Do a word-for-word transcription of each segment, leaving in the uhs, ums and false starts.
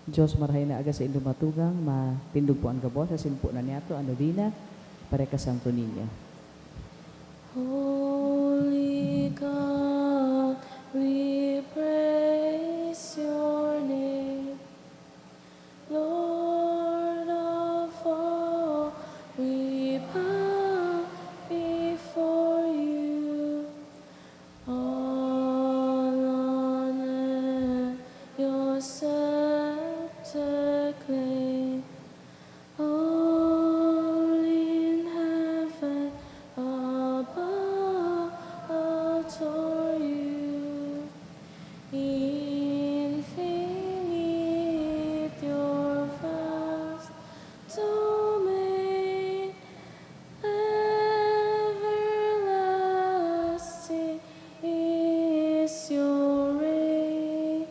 Diyos, marahay na aga saindo, matugang, matindog po an gabos, asin po na niyato an nobena para kay Santo Niño. Holy God, we praise your name. Lord of all, we bow before you. All honor your scepter claim. All in heaven above adore you. Infinite your vast domain, everlasting is your reign.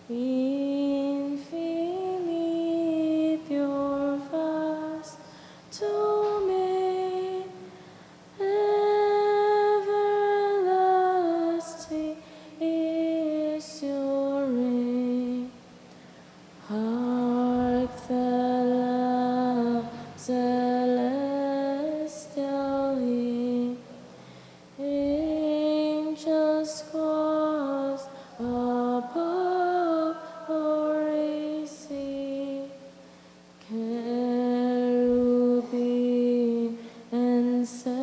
Infinite your vast domain, everlasting is your reign. Hark the loud celestial hymn, angels' choirs above raising, cherubim and seraphim,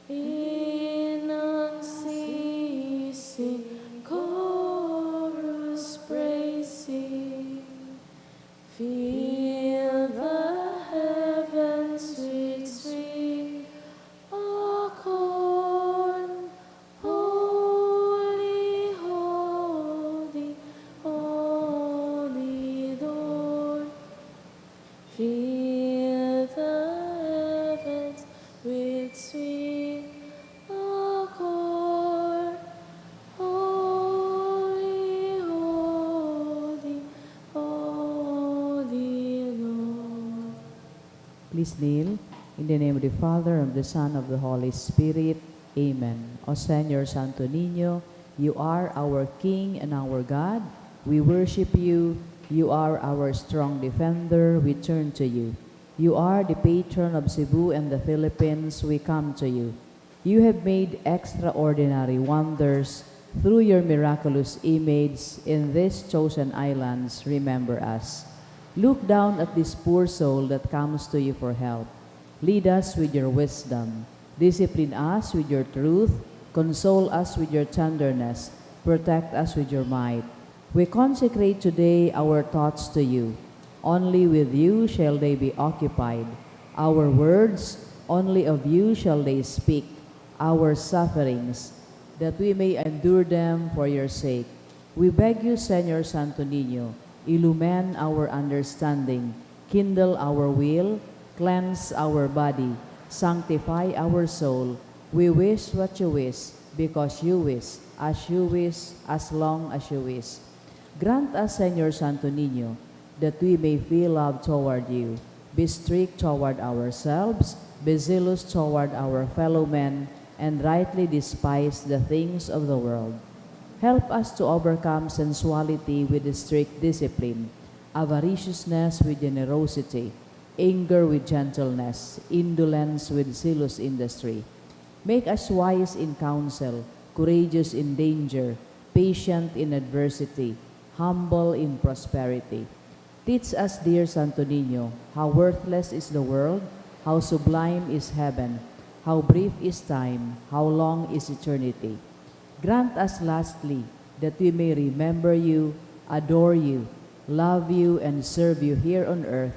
in unceasing chorus praising. Fill the heavens with sweet accord. Holy, holy, holy Lord. Fill the heavens with sweet accord. Holy, holy, holy Lord. Please kneel. In the name of the Father, and of the Son, of the Holy Spirit. Amen. O Señor Santo Niño, you are our King and our God. We worship you. You are our strong defender. We turn to you. You are the patron of Cebu and the Philippines. We come to you. You have made extraordinary wonders through your miraculous image in these chosen islands. Remember us. Look down at this poor soul that comes to you for help. Lead us with your wisdom. Discipline us with your truth. Console us with your tenderness. Protect us with your might. We consecrate today our thoughts to you. Only with you shall they be occupied. Our words, only of you shall they speak. Our sufferings, that we may endure them for your sake. We beg you, Señor Santo Niño, illumine our understanding, kindle our will, cleanse our body, sanctify our soul. We wish what you wish, because you wish, as you wish, as long as you wish. Grant us, Señor Santo Niño, that we may feel love toward you, be strict toward ourselves, be zealous toward our fellow men, and rightly despise the things of the world. Help us to overcome sensuality with strict discipline, avariciousness with generosity, anger with gentleness, indolence with zealous industry. Make us wise in counsel, courageous in danger, patient in adversity, humble in prosperity. Teach us, dear Santo Niño, how worthless is the world, how sublime is heaven, how brief is time, how long is eternity. Grant us lastly that we may remember you, adore you, love you, and serve you here on earth,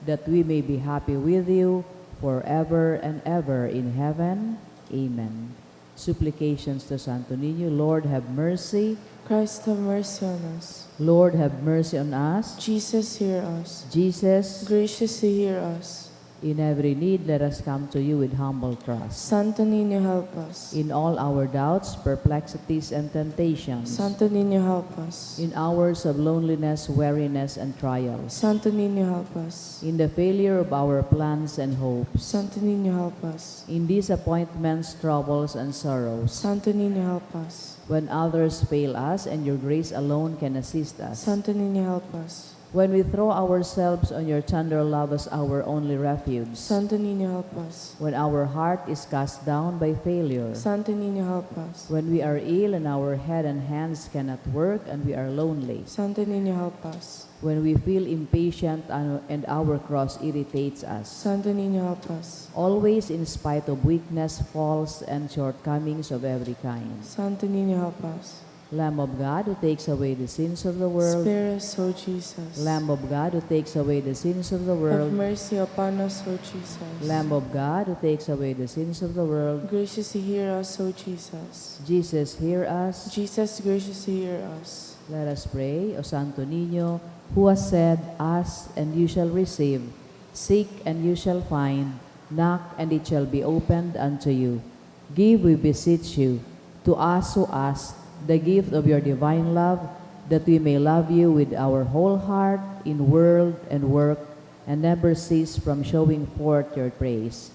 that we may be happy with you forever and ever in heaven. Amen. Supplications to Santo Niño. Lord, have mercy. Christ, have mercy on us. Lord, have mercy on us. Jesus, hear us. Jesus. Graciously hear us. In every need, let us come to you with humble trust. Santo Niño, help us. In all our doubts, perplexities, and temptations. Santo Niño, help us. In hours of loneliness, weariness, and trials. Santo Niño, help us. In the failure of our plans and hopes. Santo Niño, help us. In disappointments, troubles, and sorrows. Santo Niño, help us. When others fail us and your grace alone can assist us. Santo Niño, help us. When we throw ourselves on your tender love as our only refuge. Santo Niño, help us. When our heart is cast down by failure. Santo Niño, help us. When we are ill and our head and hands cannot work and we are lonely. Santo Niño, help us. When we feel impatient and, and our cross irritates us. Santo Niño, help us. Always, in spite of weakness, faults, and shortcomings of every kind. Santo Niño, help us. Lamb of God, who takes away the sins of the world. Spare us, O Jesus. Lamb of God, who takes away the sins of the Have world. Mercy upon us, O Jesus. Lamb of God, who takes away the sins of the world. Graciously hear us, O Jesus. Jesus, hear us. Jesus, graciously hear us. Let us pray. O Santo Niño, who has said, "Ask and you shall receive, seek and you shall find, knock and it shall be opened unto you." Give, we beseech you, to us who ask, the gift of your divine love, that we may love you with our whole heart in word and work, and never cease from showing forth your praise.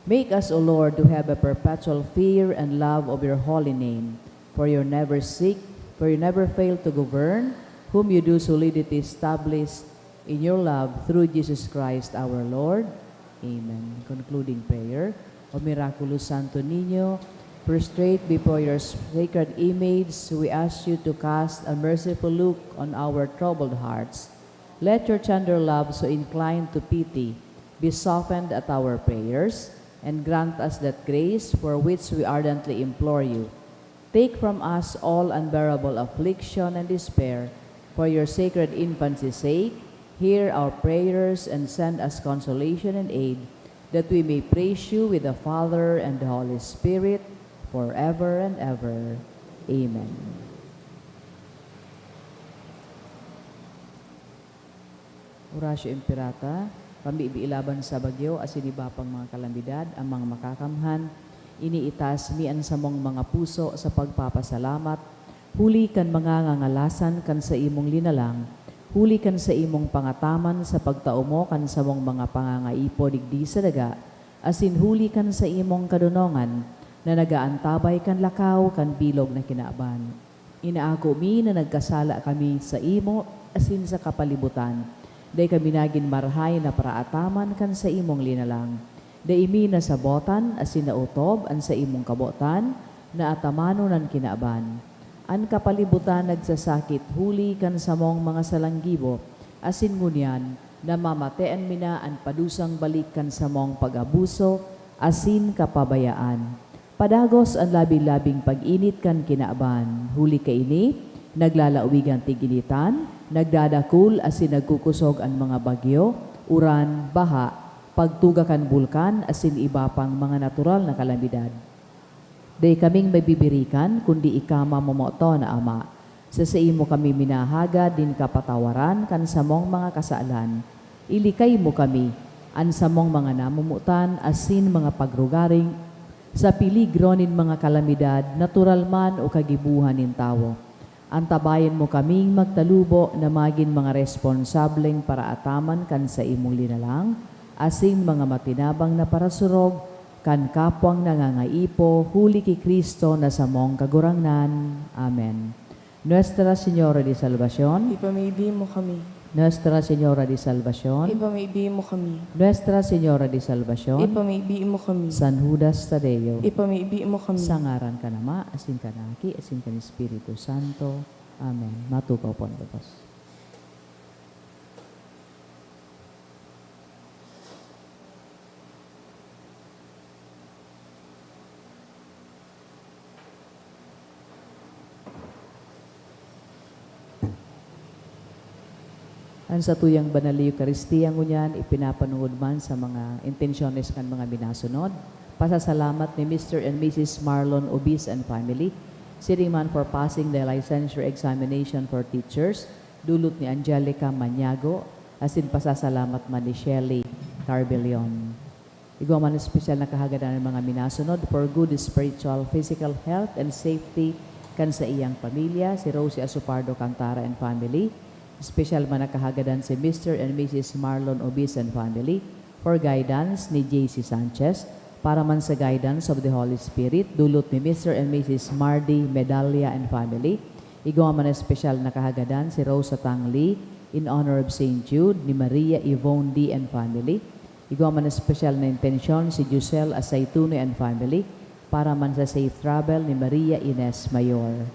Make us, O Lord, to have a perpetual fear and love of your holy name, for you never seek, for you never fail to govern, whom you do solidity establish in your love through Jesus Christ our Lord. Amen. Concluding prayer. O Miraculous Santo Niño, prostrate before your sacred image, we ask you to cast a merciful look on our troubled hearts. Let your tender love, so inclined to pity, be softened at our prayers, and grant us that grace for which we ardently implore you. Take from us all unbearable affliction and despair, for your sacred infancy's sake. Hear our prayers and send us consolation and aid, that we may praise you with the Father and the Holy Spirit, forever and ever. Amen. Oratio Imperata, pamibi laban sa bagyo asin iba pang mga kalamidad, Amang Makakamhan, iniitaas mi an samong mga puso sa pagpapasalamat, huli kan mga ngangalasan kan saimong linalang, huli kan saimong pangataman sa pagtao mo kan samong mga pangangaipo digdi sa daga, asin huli kan saimong kadonongan na nagaantabay kan lakaw kan bilog na kinaban. Inaako mi na nagkasala kami saimo asin sa kapalibutan. Dai kami nagin marahay na paraataman kan saimong linalang. Dai mi nasabotan asin naotob an saimong kabotan na atamanon an kinaban. An kapalibutan nagsasakit huli kan samong mga salanggibo, asin ngunyan namamatean mi na an padusang balik kan samong pag-abuso asin kapabayaan. Padagos an labi-labing pag-init kan kinaban. Huli kaini, naglalaog an tig-initan, nagdadakul asin nagkukosog an mga bagyo, uran, baha, pagtuga kan bulkan asin iba pang mga natural na kalamidad. Dai kaming mabibirikan, kundi ika mamomoton na Ama. Sa saimo kami minahagad nin kapatawaran kan samong mga kasalan. Ilikay mo kami, an samong mga namomotan asin mga pagrugaring, sa peligro nin mga kalamidad, natural man o kagibohan nin tawo. Antabayan mo kaming magtalubo na magin mga responsableng paraataman kan saimong linalang, asin mga matinabang na parasurog kan kapwang nangangaipo, huli ki Cristo na samong Kagurangnan. Amen. Nuestra Señora de Salvacion. Ipamibi mo kami. Nuestra Señora de Salvacion. Ipamibi mo kami. Nuestra Señora de Salvacion. Ipamibi mo kami. San Judas Tadeo. Ipamibi mo kami. Sa ngaran kan Ama, asin kan Aki, asin kan Espiritu Santo. Amen. Matukaw po an gabos. An satuyang banal na Eukaristia ngunyan ipinapanongod man sa mga intensyones kan mga minasunod. Pasasalamat ni Mister and Missus Marlon Obis and family, siring man for passing the licensure examination for teachers, dulot ni Angelica Maniago, asin pasasalamat man ni Shelly Carbillon. Igwa man espesyal na kahagadan an mga minasunod for good spiritual, physical health and safety kan saiyang pamilya, si Rosie Asopardo Cantara and family. Espesyal man na kahagadan si Mister and Missus Marlon Obis and family, for guidance ni J C Sanchez, para man sa guidance of the Holy Spirit, dulot ni Mister and Missus Mardy Medalla and family. Igwa man espesyal na kahagadan si Rosa Tang Lee in honor of Saint Jude, ni Maria Yvonne Lee and family. Igwa man espesyal na intensyon si Giselle Asaitune and family, para man sa safe travel ni Maria Ines Mayor.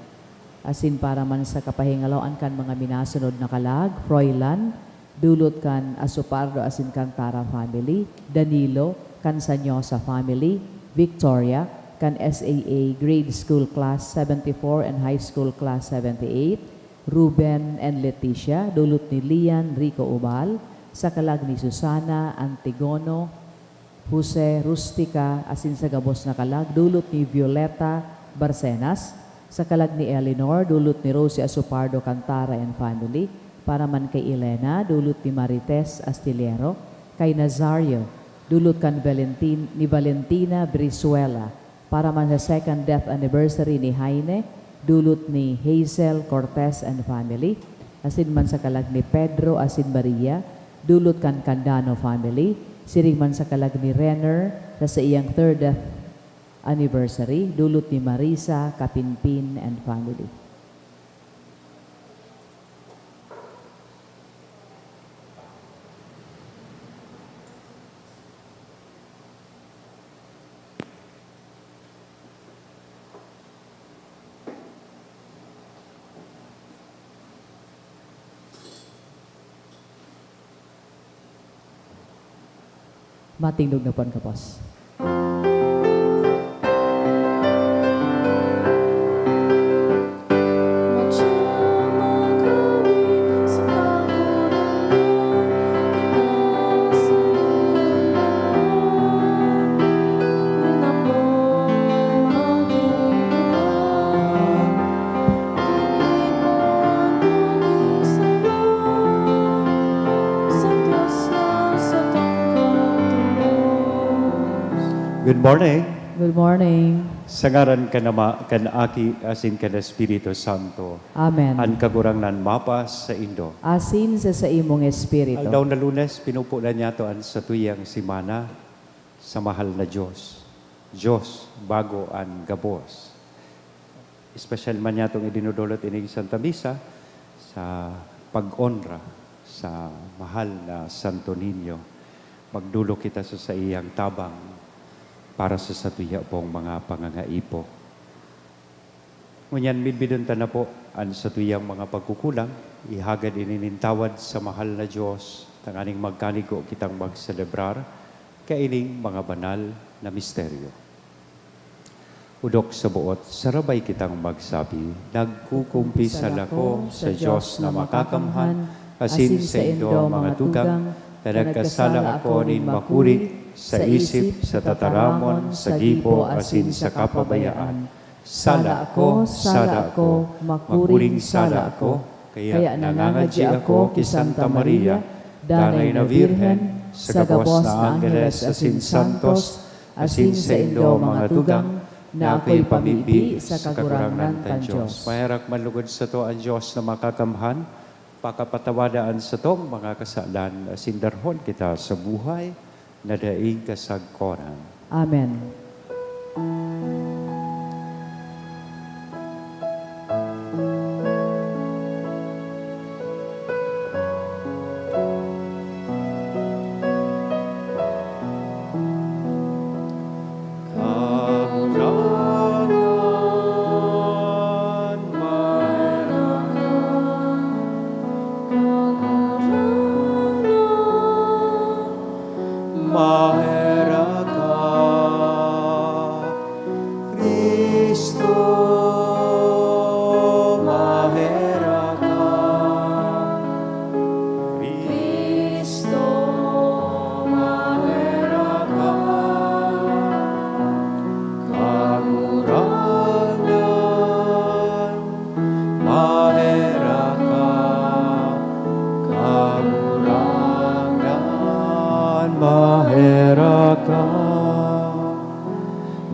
Asin para man sa kapahingaloan kan mga minasunod na kalag, Froilan, dulot kan Asopardo asin Cantara family, Danilo, kan Sanyosa family, Victoria, kan S A A Grade School Class seventy-four and High School Class seventy-eight, Ruben and Leticia, dulot ni Lian Rico Ubal, sa kalag ni Susana Antigono, Jose Rustica, asin sa gabos na kalag, dulot ni Violeta Barcenas, sa kalag ni Eleanor, dulot ni Rosie Asopardo Cantara and family, para man kay Elena, dulot ni Marites Astillero, kay Nazario, dulot kan Valentin-, ni Valentina Brizuela, para man sa second death anniversary ni Jaime, dulot ni Hazel Cortez and family, asin man sa kalag ni Pedro asin Maria, dulot kan Candano family, siring man sa kalag ni Renner sa saiyang third death anniversary, dulot ni Marisa Capinpin and family. Matingog na po an gabos. Good morning. Good morning. Sa ngaran kan Ama, kan Aki, asin kan Espiritu Santo. Amen. An Kagurangnan mapasaindo. Asin sa saimong espiritu. Aldaw na Lunes, pinupunan niyato an satuyang semana sa mahal na Dios. Dios, bago an gabos. Espesyal man niyato an idinodolot ining Santa Misa sa pag-onra sa mahal na Santo Niño. Magdolok kita sa saiyang tabang para sa satuya pong mga pangangaipo. Ngunyan, midbidon ta na po an satuyang mga pagkukulang, ihagad ini nin tawad sa mahal na Dios, tanganing magkanigo kitang magselebrar kaining mga banal na misteryo. Odok sa boot, sarabay kitang magsabi, "Nagkukumpisal ako sa Dios na makakamhan, asin saindo, mga tugang, na nagkasala ako nin makuri, sa isip, sa tataramon, sa gibo, asin sa kapabayaan. Sala ako, sala ako, makuring sala ako." Kaya nangangadyi ako ki Santa Maria, Danay na Birhen, sa gabos na angheles asin santos, asin saindo, mga tugang, na akoy pamibi sa Kagurangnan kan Dios. Maherak man lugod sato an Dios na makakamhan, pakapatawada an satong mga kasalan, asin darhon kita sa buhay na daing kasagkoran. Amen. Maherak ka.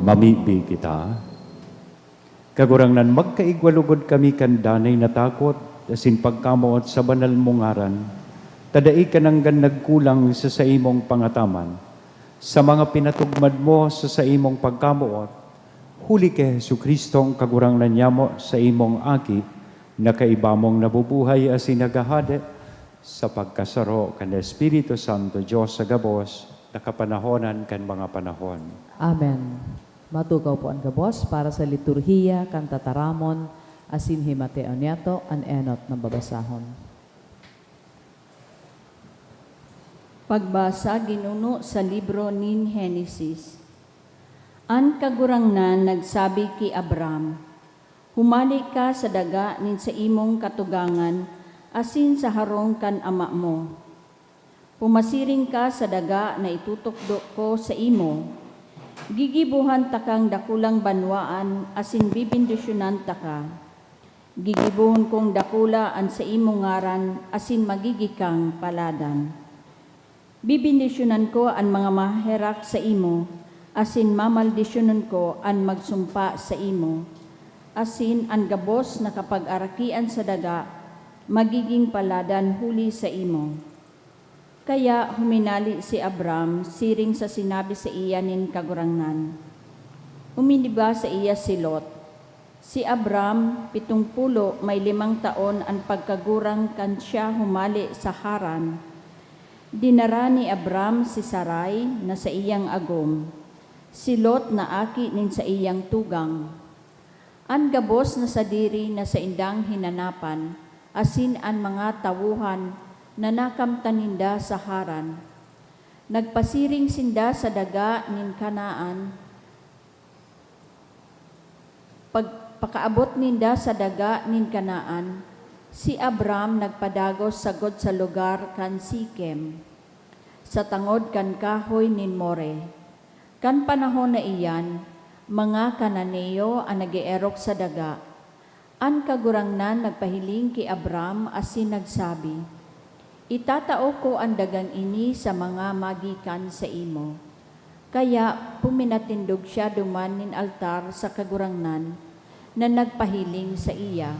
Mamibi kita. Kagurangnan, magkaigwa logod kami kan danay na takot asin pagkamoot sa banal mong ngaran, ta dai ka nanggan nagkulang sa saimong pangataman, sa mga pinatugmad mo sa saimong pagkamoot, huli ki Jesu-Cristo, ang Kagurangnan nyamo, saimong Aki, na kaiba mong nabubuhay asin naghahade sa pagkasaro kan Espiritu Santo, Dios sa gabos na kapanahonan kan mga panahon. Amen. Matukaw po an gabos para sa liturhiya kan tataramon asin himateon niyato an enot na babasahon. Pagbasa ginuno sa libro nin Henesis. An Kagurangnan nagsabi ki Abram, "Humale ka sa daga nin saimong katugangan asin sa harong kan ama mo. Pumasiring ka sa daga na itutukdo ko saimo. Gigibohan takang dakulang banwaan asin bebendisyonan taka. Gigibohon kong dakula an saimong ngaran asin magigi kang paladan. Bebendisyonan ko an mga maherak saimo, asin mamaldisyonon ko an magsumpa saimo, asin an gabos na kapagarakian sa daga magiging paladan huli saimo." Kaya huminale si Abram siring sa sinabi saiya nin Kagurangnan. Uminiba saiya si Lot. Si Abram, pitong pulo may limang taon an pagkagurang kan siya humale sa Haran. Dinara ni Abram si Sarai na saiyang agom, si Lot na aki nin saiyang tugang. An gabos na sadiri na saindang hinanapan asin an mga tawohan na nakamtan ninda sa Haran. Nagpasiring sinda sa daga nin Canaan. Pag-, pakaabot ninda sa daga nin Canaan, si Abram nagpadagos sagkod sa lugar kan Sikem, sa tangod kan kahoy nin More. Kan panahon na iyan, mga Cananeo an nag-eerok sa daga. An Kagurangnan nagpahiling ki Abram asin nagsabi, "Itatao ko an dagang ini sa mga magikan saimo." Kaya puminatindog siya duman nin altar sa Kagurangnan na nagpahiling saiya.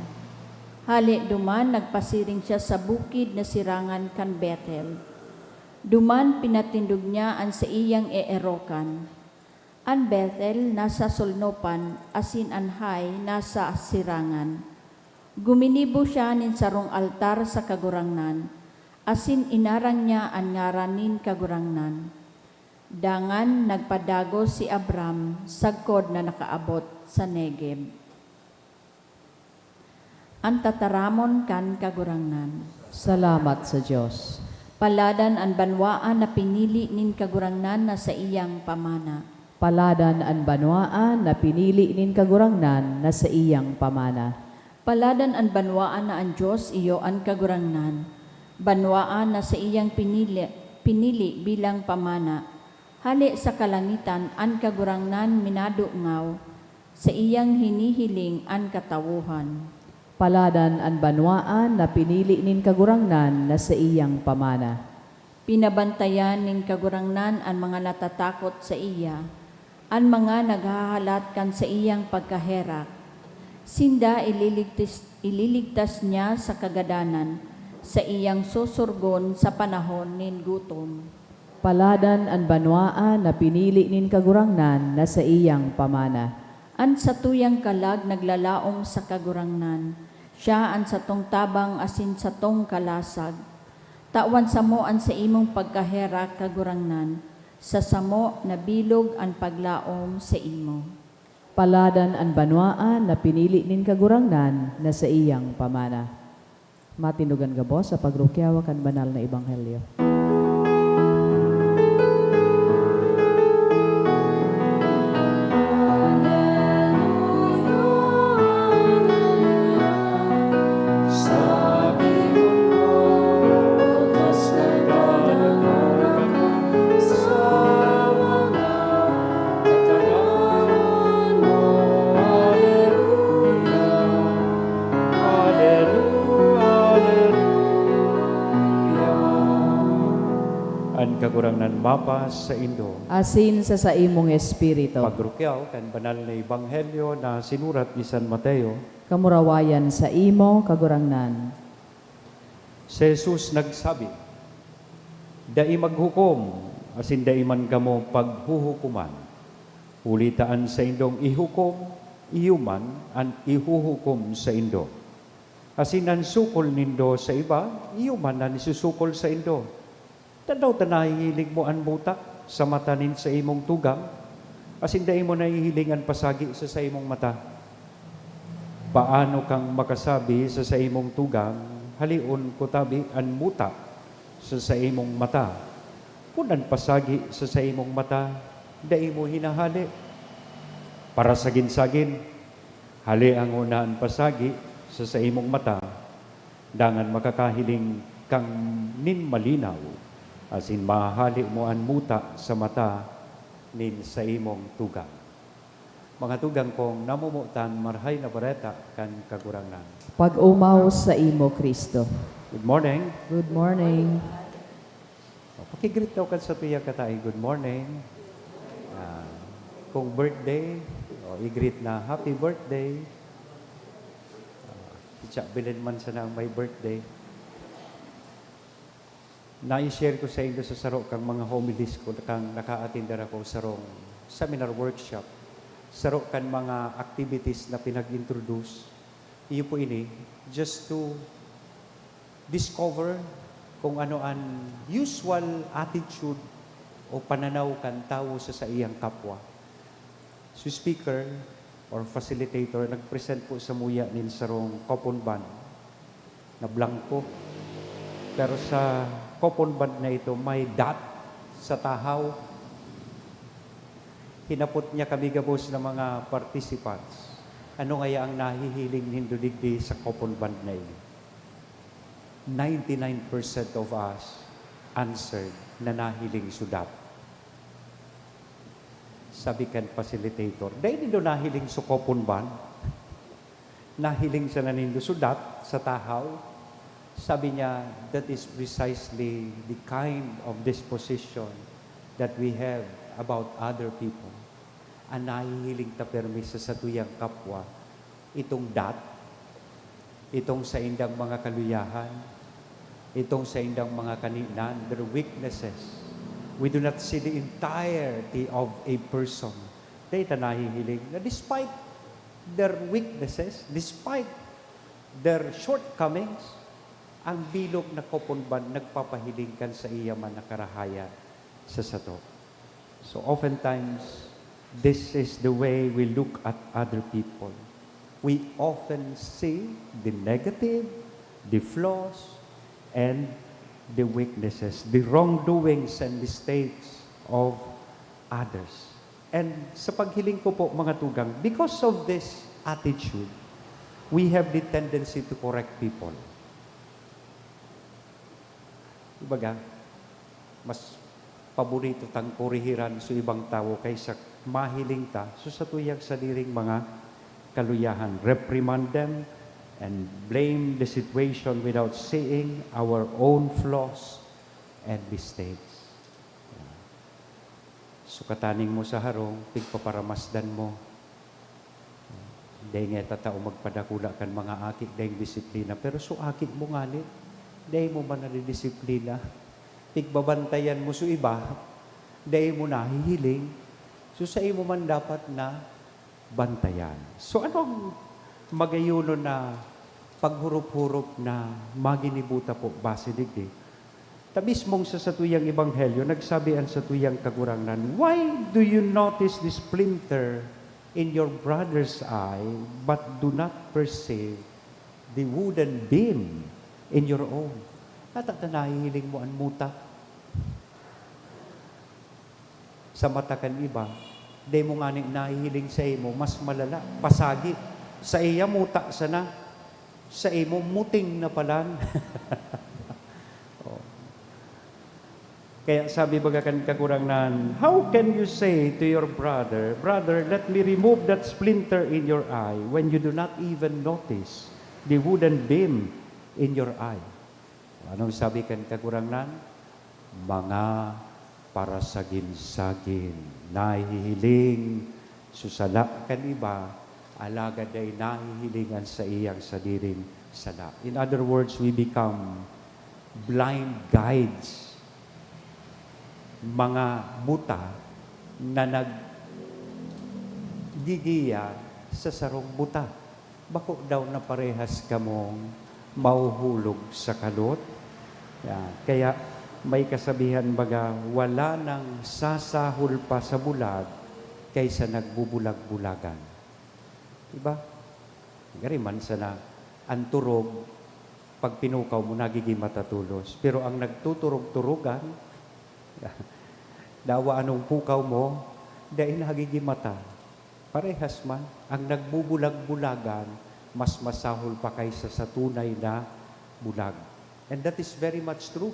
Hale duman, nagpasiring siya sa bukid na sirangan kan Betel. Duman pinatindog niya an saiyang eerokan. An Betel nasa solnopan, asin an Hai nasa sirangan. Guminibo siya nin sarong altar sa Kagurangnan, asin inarang niya an ngaran nin Kagurangnan. Dangan nagpadagos si Abram sagkod na nakaabot sa Negeb. An tataramon kan Kagurangnan. Salamat sa Dios. Paladan an banwaan na pinili nin Kagurangnan na saiyang pamana. Paladan an banwaan na pinili nin Kagurangnan na saiyang pamana. Paladan an banwaan na an Dios iyo an Kagurangnan, banwaan na saiyang pinili, pinili bilang pamana. Hale sa kalangitan an Kagurangnan minadungaw, saiyang hinihiling an katawohan. Paladan an banwaan na pinili nin Kagurangnan na saiyang pamana. Pinabantayan nin Kagurangnan an mga natatakot saiya, an mga naghahalat kan saiyang pagkaherak. Sinda ililigtis-, ililigtas niya sa kagadanan, saiyang susurgon sa panahon nin gutom. Paladan an banwaan na pinili nin Kagurangnan na saiyang pamana. An satuyang kalag naglalaom sa Kagurangnan, siya an satong tabang asin satong kalasag. Tawan samo an saimong pagkaherak, Kagurangnan, sa samo na bilog an paglaom saimo. Paladan an banwaan na pinili nin Kagurangnan na saiyang pamana. Matindog an gabos sa pagrukyawa kan banal na ebanghelyo. Mapa saindo. Asin sa saimong espiritu. Pagrukyaw kan banal na ebanghelyo na sinurat ni San Mateo. Kamurawayan saimo, Kagurangnan. Si Jesus nagsabi, "Dai maghukom, asin dai man kamo paghuhukoman. Huli ta an saindong ihukom, iyo man an ihuhukom saindo. Asin an sukol nindo sa iba, iyo man an isusukol saindo. Tadaw ta nahihiling mo an muta sa mata nin saimong tugang, asin dai mo nahihiling an pasagi sa saimong mata? Paano kang makasabi sa saimong tugang, 'Haleon ko tabi an muta sa saimong mata,' kun an pasagi sa saimong mata dai mo hinahale? Parasagin-sagin, halea ngona an pasagi sa saimong mata, dangan makakahiling kang nin malinaw, asin mahahale mo an muta sa mata nin saimong tugang." Mga tugang kong namomotan, Marahay na Bareta kan Kagurangnan. Pag-omaw saimo, Cristo. Good morning. Good morning. O, paki-greet daw kan satuya kataing, "Good morning." Ah, kung birthday, o, i-greet na, "Happy birthday." Ah, si Cha Belen man sana ang may birthday. Nai-share ko saindo sa saro kang mga homilies ko, kang naka-attender ako sarong seminar workshop, saro kan mga activities na pinag-introduce. Iyo po ini, just to discover kung ano an usual attitude o pananaw kan tawo sa saiyang kapwa. Si speaker or facilitator nag-present po samuya nin sarong coupon band na blangko. Pero sa coupon band na ito, may dot sa tahaw. Hinapot niya kami gabos na mga participants, "Ano ngaya ang nahihiling nindo digdi sa coupon band na ini?" Ninety-nine percent of us answered na nahiling so dot. Sabi kan facilitator, "Dai nindo nahiling so coupon band? Nahiling sana nindo so dot sa tahaw?" Sabi niya, "That is precisely the kind of disposition that we have about other people." An nahihiling ta permi sa satuyang kapwa, itong dot, itong saindang mga kaluyahan, itong saindang mga kaninan, their weaknesses. We do not see the entirety of a person. Dai ta nahihiling na despite their weaknesses, despite their shortcomings, ang bilog na coupon band nagpapahiling kan saiya man na karahayan sa sato. So oftentimes, this is the way we look at other people. We often see the negative, the flaws, and the weaknesses, the wrongdoings and mistakes of others. And sa paghiling ko po, mga tugang, because of this attitude, we have the tendency to correct people. Ibaga, mas paborito tang korihiran so ibang tawo kaysa mahiling ta so satuyang sadiring mga kaluyahan. Reprimand them and blame the situation without seeing our own flaws and mistakes. Sukataning mo sa harong, pigpaparamasdan mo. Dai ngaya ta tao magpadakula kan mga aki daing disiplina, pero so aki mo ngani, dai mo man nadidisiplina. Pigbabantayan mo so iba, dai mo nahihiling, so saimo man dapat na bantayan. So, ano ang magayonon na paghurop-hurop na maginibo ta po base digdi? Ta mismong sa satuyang ebanghelyo, nagsabi an satuyang Kagurangnan, "Why do you notice the splinter in your brother's eye, but do not perceive the wooden beam in your own?" Nata ta nahihiling mo an muta sa mata kan iba, dai mo ngani nahihiling saimo, mas malala, pasagi. Saiya muta sana, saimo muting na palan. Oh. Kaya sabi baga kan Kagurangnan, "How can you say to your brother, 'Brother, let me remove that splinter in your eye,' when you do not even notice the wooden beam in your eye?" Anong sabi kan Kagurangnan? Mga parasagin-sagin, nahihiling su sala kan iba, alagad dai nahihiling an saiyang sadiring sala. In other words, we become blind guides, mga buta na naggigiya sa sarong buta. Bako daw na parehas kamong mahuhulog sa kalot? Yan. Kaya may kasabihan baga, "Wala nang sasahol pa sa bulag kaysa nagbubulag-bulagan." Diba? Gari man sana, ang turog, pag pinukaw mo, nagiging matatulos. Pero ang nagtuturog-turugan, dawa anong pukaw mo, dai nagiging mata. Parehas man, ang nagbubulag-bulagan, mas masahol pa kaysa sa tunay na bulag. And that is very much true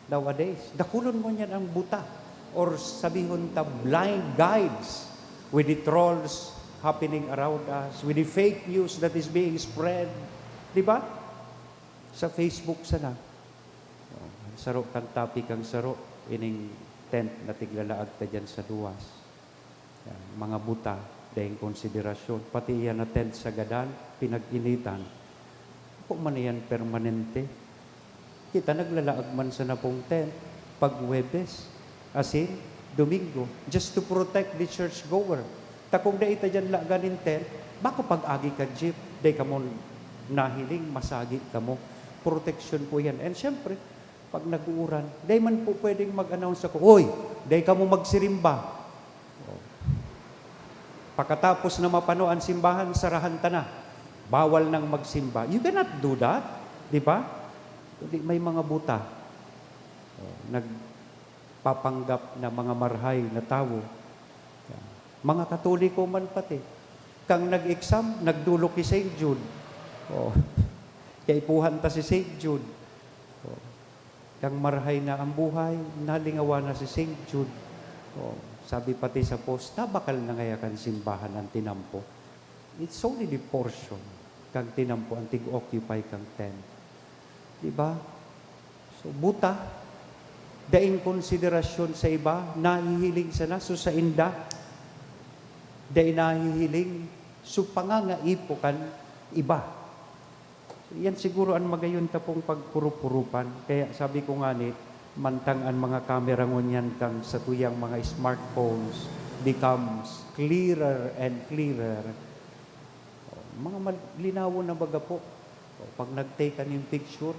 nowadays. Dakulon mo niyan ang buta, or sabihon ta, blind guides with the trolls happening around us, with the fake news that is being spread. Di ba? Sa Facebook sana. Oh, saro kan topic ang saro, ining tent na tiglalaag ta diyan sa luwas. Yan, mga buta, daing konsiderasyon. Pati iyan na tent sa gadan, pinag-initan. Ako man iyan permanente. Kita naglalaag man sana pong tent pag Huwebes, asin Domingo, just to protect the church goer. Ta kung dai ta diyan laagan nin tent, baka pag-agi kan jeep, dai kamo nahiling, masagi kamo. Proteksyon po yan. And syempre, pag nag-uuran, dai man po pwedeng mag-announce ako, "Oy, dai kamo magsirimba." Oh. Pakatapos na mapano an simbahan, sarahan ta na. Bawal nang magsimba. You cannot do that, di ba? Kundi may mga buta. Oh, nagpapanggap na mga marhay na tawo. Mga Katoliko man pati. Kang nag-exam, nagdolok ki Saint Jude. Oh. Kaipuhan ta si Saint Jude. Oh. Kang marhay na ang buhay, nalingawan na si Saint Jude. Oh, sabi pati sa post, "Tabakal na ngaya kan simbahan an tinampo." It's only the portion kang tinampo an tig-occupy kang tent. Di ba? So, buta, daing konsiderasyon sa iba, nahihiling sana, so sainda, dai nahihiling, so pangangaipo kan iba. So, yan siguro an magayon ta pong pagpurupurupan. Kaya sabi ko ngani, mantang an mga kamera ngunyan kan satuyang mga smartphones becomes clearer and clearer, oh, mga mal-, linawon na baga po. Oh, pag nag-take ka nin picture,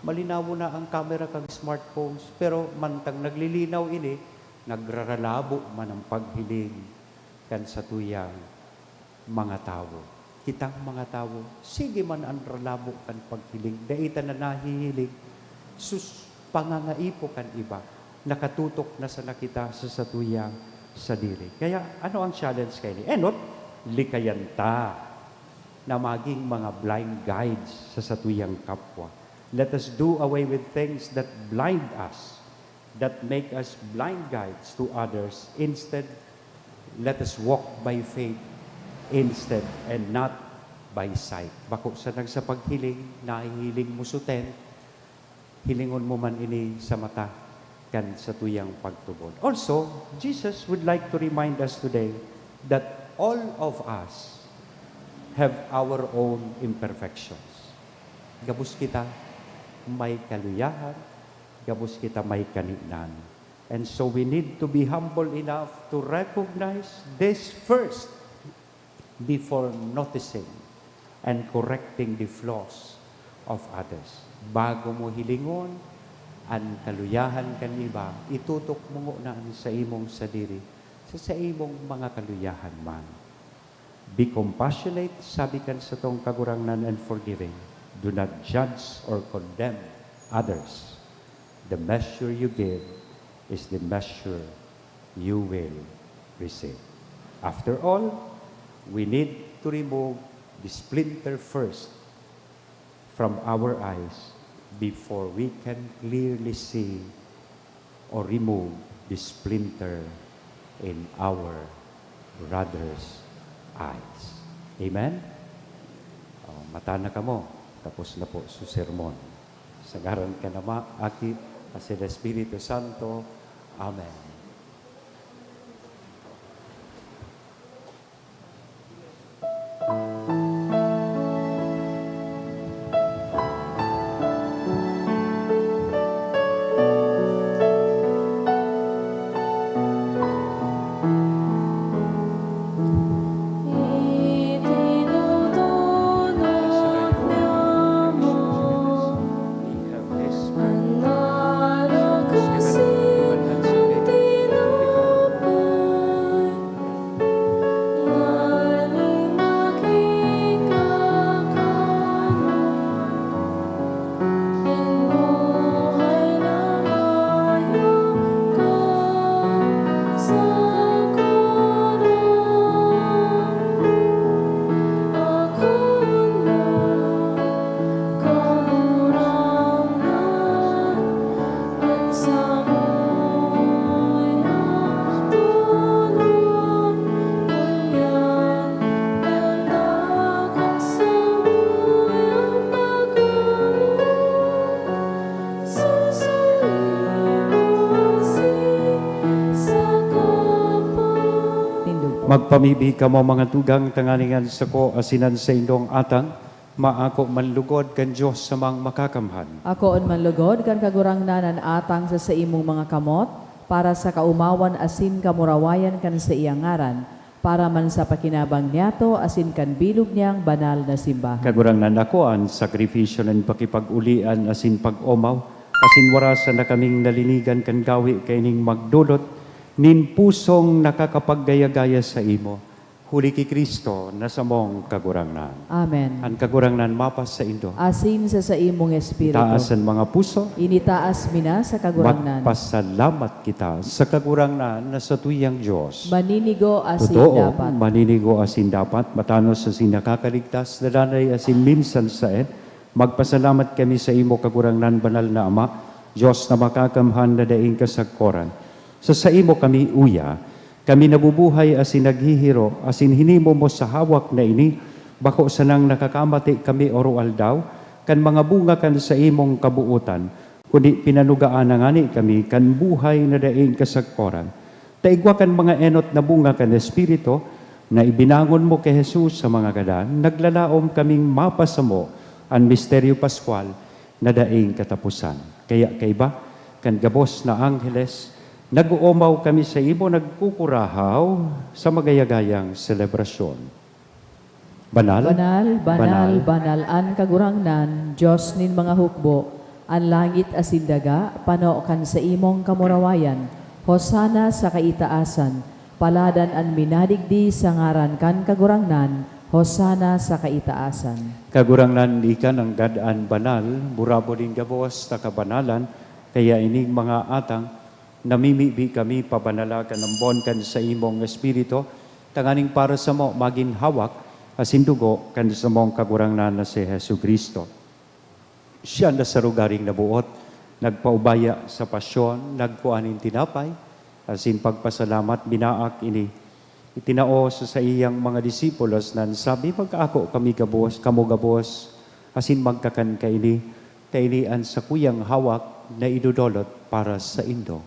malinawon na ang camera kan smartphones. Pero mantang naglilinaw ini, nagraralabo man ang paghiling kan satuyang mga tawo. Kitang mga tawo, sige man an ralabo kan paghiling, dai ta na nahihiling. Sus, pangangaipo kan iba, nakatutok na sana kita sa satuyang sadiri. Kaya ano ang challenge kaini? Enot, likayan ta na magin mga blind guides sa satuyang kapwa. Let us do away with things that blind us, that make us blind guides to others. Instead, let us walk by faith instead and not by sight. Bako sana sa paghiling, nahihiling mo sa tent, hilingon mo man ini sa mata kan satuyang pagtubod. Also, Jesus would like to remind us today that all of us have our own imperfections. Gabos kita may kaluyahan, gabos kita may kaninan. And so we need to be humble enough to recognize this first before noticing and correcting the flaws of others. Bago mo hilingon an kaluyahan kan iba, itutok mo ngona an saimong sadiri sa saimong mga kaluyahan man. Be compassionate, sabi kan satong Kagurangnan, and forgiving. Do not judge or condemn others. The measure you give is the measure you will receive. After all, we need to remove the splinter first from our eyes before we can clearly see or remove the splinter in our brother's eyes. Amen? Oh, mata na kamo. Tapos na po su sermon. Sa ngaran kan Ama, Aki, asin Espiritu Santo. Amen. Magpamibi kamo, mga tugang, tanganing an sako asin an saindong atang maako man lugod kan Dios Amang Makakamhan. Akoon man lugod kan Kagurangnan an atang sa saimong mga kamot, para sa kaomawan asin kamurawayan kan saiyang ngaran, para man sa pakinabang niyato asin kan bilog niyang banal na simbahan. Kagurangnan, akoa an sakripisyo nin pakipag-olian asin pag-omaw, asin warasa na kaming nalinigan kan gawe kaining magdolot nin pusong nakakapaggaya-gaya saimo. Huli ki Cristo na samong Kagurangnan. Amen. An Kagurangnan mapasaindo. Asin sa saimong espiritu. Itaas an mga puso. Initaas mi na sa Kagurangnan. Magpasalamat kita sa Kagurangnan na satuyang Dios. Maninigo asin Totoo, dapat. Maninigo asin dapat, matanos asin nakakaligtas, na danay asin minsan saen, magpasalamat kami saimo, Kagurangnan, banal na Ama, Dios na makakamhan na daing kasagkoran. Sa saimo kami uya, kami nabubuhay asin naghihiro, asin hinimo mo sa hawak na ini, bako sanang nakakamati kami oro-aldaw kan mga bunga kan saimong kabootan, kundi pinanugaan na ngani kami kan buhay na daing kasagkoran. Ta igwa kan mga enot na bunga kan Espiritu na ibinangon mo ki Jesus sa mga gadan, naglalaom kaming mapasamo an misteryo paskwal na daing kataposan. Kaya kaiba kan gabos na angheles, nag-oomaw kami saimo, nagkukurahaw sa magayagayang selebrasyon. Banal, Banal, banal, banal. Banal an Kagurangnan, Dios nin mga hukbo. An langit asin daga pano kan saimong kamurawayan. Hosana sa kaitaasan. Paladan an minadigdi sa ngaran kan Kagurangnan. Hosana sa kaitaasan. Kagurangnan, ika nanggad an banal, burabod nin gabos na kabanalan, kaya ining mga atang, namimibi kami pabanala kan ambon kan saimong Espiritu, tanganing para samo magin hawak asin dugo kan samong Kagurangnan na si Jesu-Cristo. Siya na sa rogaring naboot, nagpaubaya sa pasyon, nagkua nin tinapay, asin pagpasalamat, binaak ini, itinao sa saiyang mga disipulos, na nagsabi, "Mag-ako kami gabos, kamo gabos, asin magkakan kaini, ta ini an sakuyang hawak na idodolot para saindo."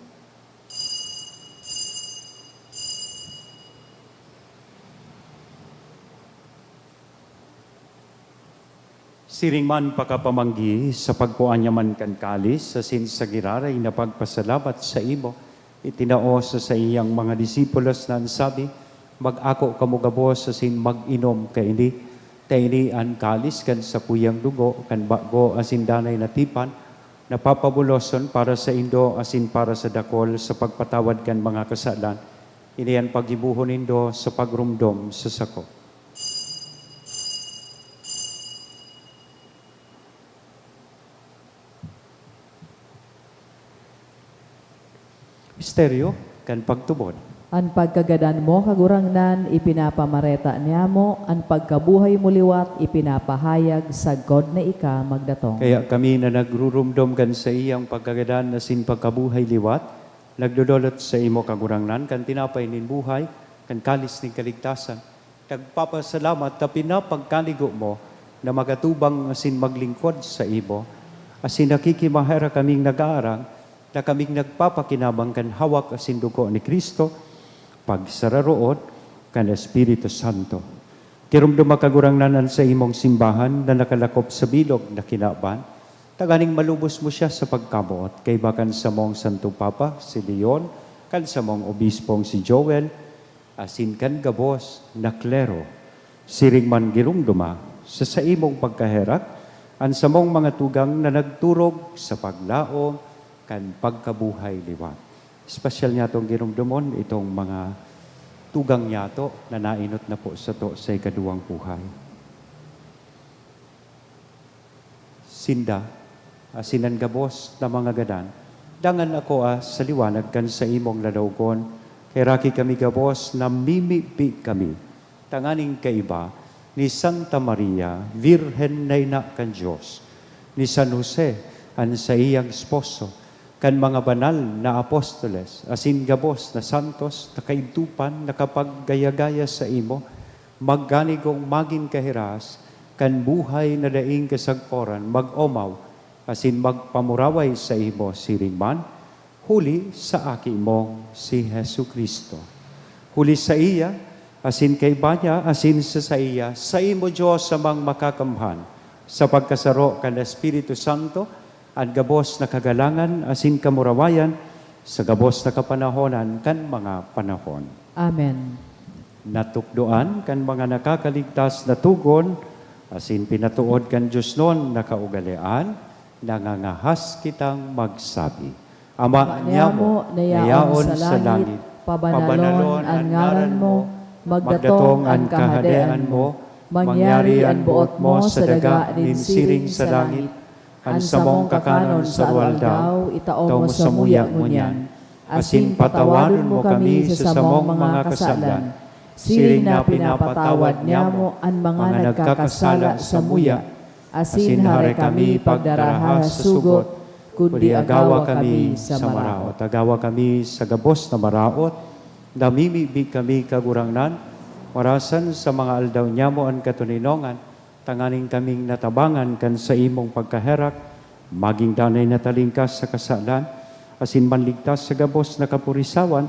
Siring man pakapamanggi, sa pagkua niya man kan kalis, asin sa giraray na pagpasalamat saimo, itinao sa saiyang mga disipulos na nagsabi, "Mag-ako kamo gabos asin mag-inom kaini, ta ini an kalis kan sakuyang dugo kan bago asin danay na tipan, na papabuloson para saindo asin para sa dakul sa pagpatawad kan mga kasalan. Ini an paggibohon nindo sa pagromdom sa sako." Misteryo kan pagtubod. An pagkagadan mo, Kagurangnan, ipinapamareta niamo, an pagkabuhay mo liwat ipinapahayag sagkod na ika magdatong. Kaya kami na nagruromdom kan saiyang pagkagadan asin pagkabuhay liwat, nagdodolot saimo, Kagurangnan, kan tinapay nin buhay, kan kalis nin kaligtasan, nagpapasalamat ta pinapagkanigo mo na magatubang asin maglingkod saimo, asin nakikimaherak kaming nag-aarang na kaming nagpapakinabang kan hawak asin dugo ni Cristo, pagsararoon kan Espiritu Santo. Giromdoma, Kagurangnan, an saimong simbahan na nakalakop sa bilog na kinaban, tanganing malubos mo siya sa pagkamoot, kaiba kan samong Santo Papa, si Leon, kan samong Obispong si Joel, asin kan gabos na klero. Siring man, giromdoma sa saimong pagkaherak an samong mga tugang na nagturog sa paglaom kan pagkabuhay liwat. Espesyal niyatong giromdomon itong mga tugang niyato na nainot na po sato sa ikaduwang buhay. Sinda, asin an gabos na mga gadan, dangan akoa sa liwanag kan saimong lalawogon, kaheraki kami gabos na mimibi kami tanganing kaiba ni Santa Maria, Birhen na Ina kan Dios, ni San Jose, an saiyang esposo, kan mga banal na apostoles, asin gabos na santos na kaidtopan nakapaggaya-gaya saimo, magganigong magin kahiras kan buhay na daing kasagkoran, mag-omaw asin magpamuraway saimo siring man, huli sa Aki mong si Jesu-Cristo. Huli saiya, asin kaiba niya, asin sa saiya, saimo, Dios Amang Makakamhan, sa pagkasaro kan Espiritu Santo, an gabos na kagalangan asin kamurawayan sa gabos na kapanahonan kan mga panahon. Amen. Natukdoan kan mga nakakaligtas na togon asin pinatood kan diosnon na kaugalean, nangangahas kitang magsabi, Ama Ama niamo, niamo, na yaon sa langit, pabanalon an ngaran mo, magdatong an kahadean mo, mangyari an boot mo sa daga nin siring sa langit. An samong kakanon sa aldaw, itao mo samuya ngunyan, asin patawadon mo kami sa samong mga kasalan, siring na pinapatawad niamo an mga nagkakasala samuya, asin hare kami pagdaraha sa sugot, kundi agawa kami sa maraot. Agawa kami sa gabos na maraot, namimibi kami, Kagurangnan, marasan sa mga aldaw niamo an katoninongan, tanganing kaming natabangan kan saimong pagkaherak, magin danay na talingkas sa kasalan, asin manligtas sa gabos na kapurisawan,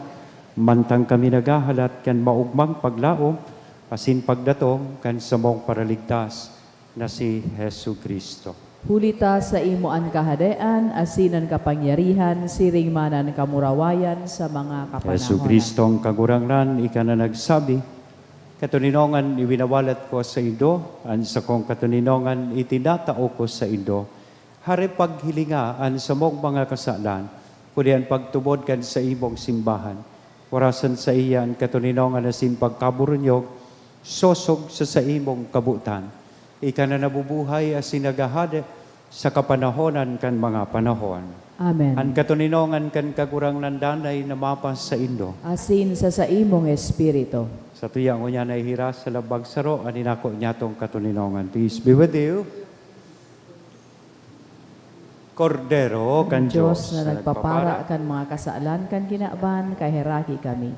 mantang kami naghahalat kan maogmang paglaom asin pagdatong kan samong Paraligtas na si Jesu-Cristo. Huli ta saimo an kahadean asin an kapangyarihan siring man an kamurawayan sa mga kapanahonan. Jesu-Cristong Kagurangnan, ika na nagsabi, Katoninongan iwinawalat ko saindo, an sakong katoninongan itinatao ko saindo. Hare paghilinga an samong mga kasalan, kundi an pagtubod kan saimong simbahan. Warasan saiya an katoninongan asin pagkaburunyog, sosog sa saimong kabotan. Ika na nabubuhay asin naghahade sa kapanahonan kan mga panahon. Amen. An katoninongan kan Kagurangnan danay na mapasaindo. Asin sa saimong espiritu. Satuya ngunyan nahihiras sa lambag saro an inako niyatong katoninongan. Peace be with you. Kordero kan Diyos na nagpapara kan mga kasalan kan kinaban, kaheraki kami.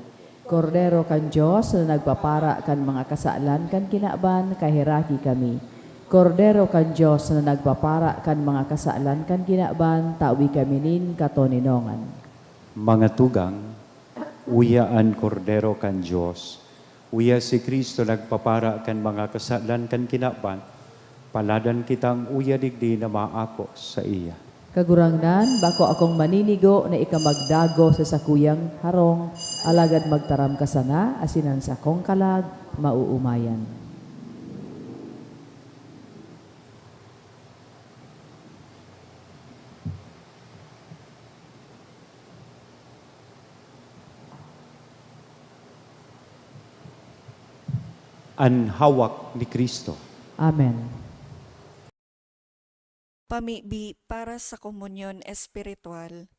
Kordero kan Dios na nagpapara kan mga kasalan kan kinaban, kaheraki kami. Kordero kan Dios na nagpapara kan mga kasalan kan kinaban, tawi kami nin katoninongan. Mga tugang, uya an Kordero kan Dios, uya si Cristo nagpapara kan mga kasalan kan kinaban, paladan kitang uya digdi na maako saiya. Kagurangnan, bako akong maninigo na ika magdagos sa sakuyang harong, alagad magtaram ka sana asin an sakong kalag maoomayan. An hawak ni Cristo. Amen. Pamibi para sa komunyon espiritual.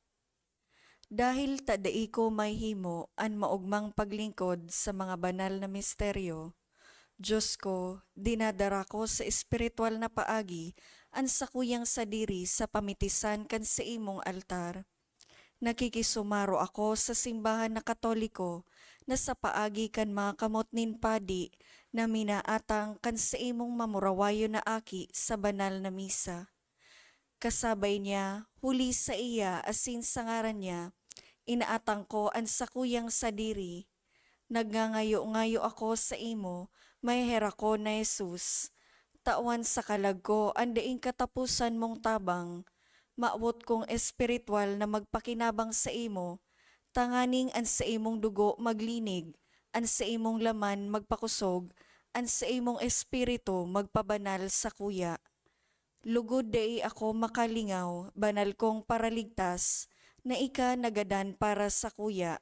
Dahil ta dai ko mahihimo an maogmang paglingkod sa mga banal na misteryo, Dios ko, dinadara ko sa espiritual na paagi an sakuyang sadiri sa pamitisan kan saimong altar. Nakikisumaro ako sa simbahan na Katoliko na sa paagi kan mga kamot nin padi na minaatang kan saimong mamurawayon na aki sa banal na misa. Kasabay niya, huli saiya asin sa ngaran niya, inaatang ko an sakuyang sadiri. Nagngangayo-ngayo ako saimo, maheherakon na Jesus, tawan sa kalag ko an daing kataposan mong tabang. Mawot kong espiritual na magpakinabang saimo, tanganing an saimong dugo maglinig, an saimong laman magpakosog, an saimong espiritu magpabanal sakuya. Lugod dai ako makalingaw, banal kong Paraligtas, na ika nagadan para sakuya.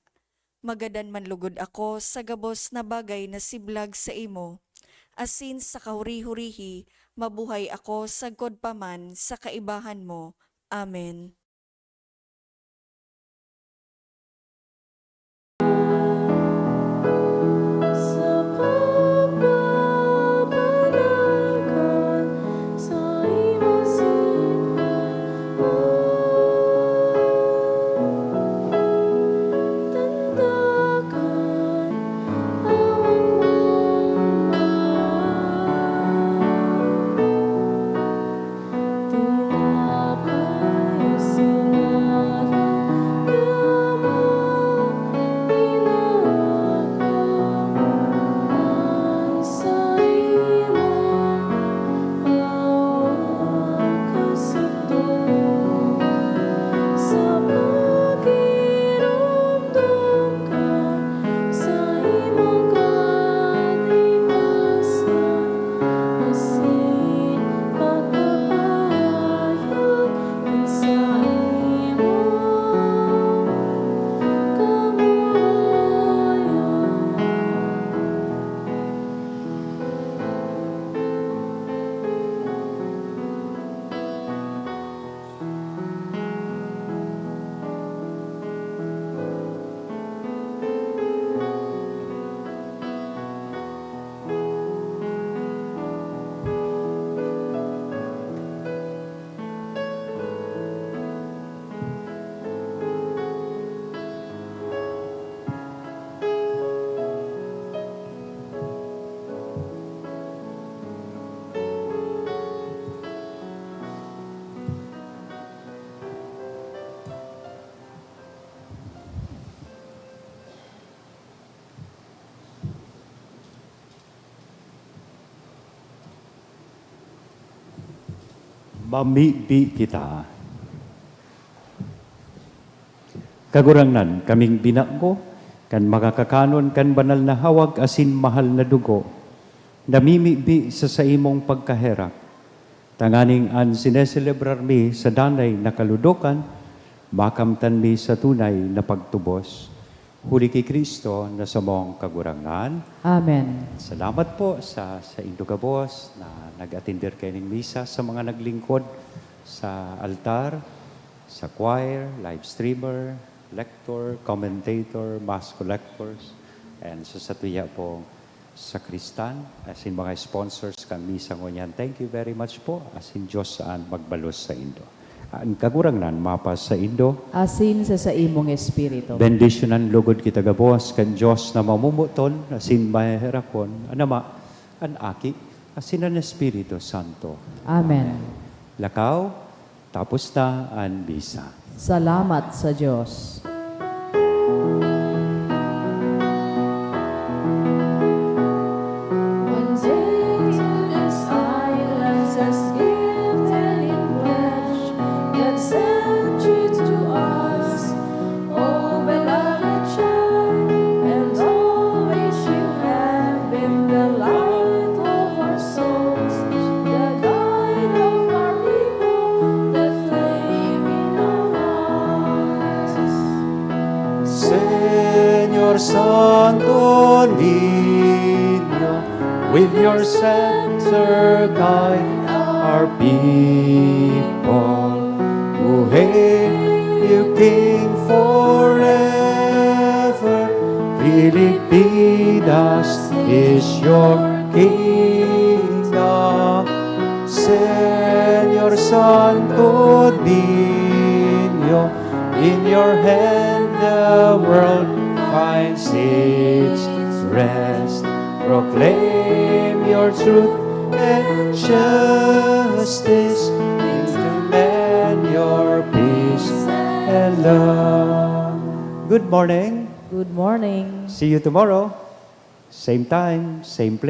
Magadan man lugod ako sa gabos na bagay na siblag saimo, asin sa kahuri-hurihi mabuhay ako sagkod pa man sa kaibahan mo. Amen. Sa pagbabanal kan saimong simbahan, tanda kan hawak mong mahal. Tinapay asin ngaran niya man, inaako an saimong hawak asin dugo, sa pagiromdom kan saimong kalikasan, asin pagpapahayag kan saimong kamurawayan. Mamibi kita. Kagurangnan, kaming binago kan makakakanon kan banal na hawak asin mahal na dugo, namimibi sa saimong pagkaherak, tanganing an sineselebrar mi sa danay na kaludokan, makamtan mi sa tunay na pagtubos. Huli ki Cristo na samong Kagurangnan. Amen. Salamat po sa, sa indo gabos na nag-atender kaining misa, sa mga naglingkod sa altar, sa choir, live streamer, lector, commentator, mass collectors, and sa satuya pong sakristan, asin mga sponsors kan misa ngunyan. Thank you very much po. Asin Diyos an magbalos saindo. An Kagurangnan mapasaindo. Asin sa saimong espiritu. Bendisyonan lugod kita gabos kan Diyos na mamomoton asin maheherakon, an Ama, an Aki, asin an Espiritu Santo. Amen. Lakaw, tapos na an misa. Salamat sa Diyos. One day this island has gifted in flesh, yet sent you to us, O beloved child, and always you have been the light of our souls, the guide of our people, the flame in our hearts. Señor Santo Niño, with your scepter guide our people. Who hail you, King, forever. Pilipinas is your kingdom. Señor Santo Niño, in your hand the world finds its rest. Proclaim your truth and justice into Your peace and love. Good morning. Good morning. See you tomorrow. Same time, same place.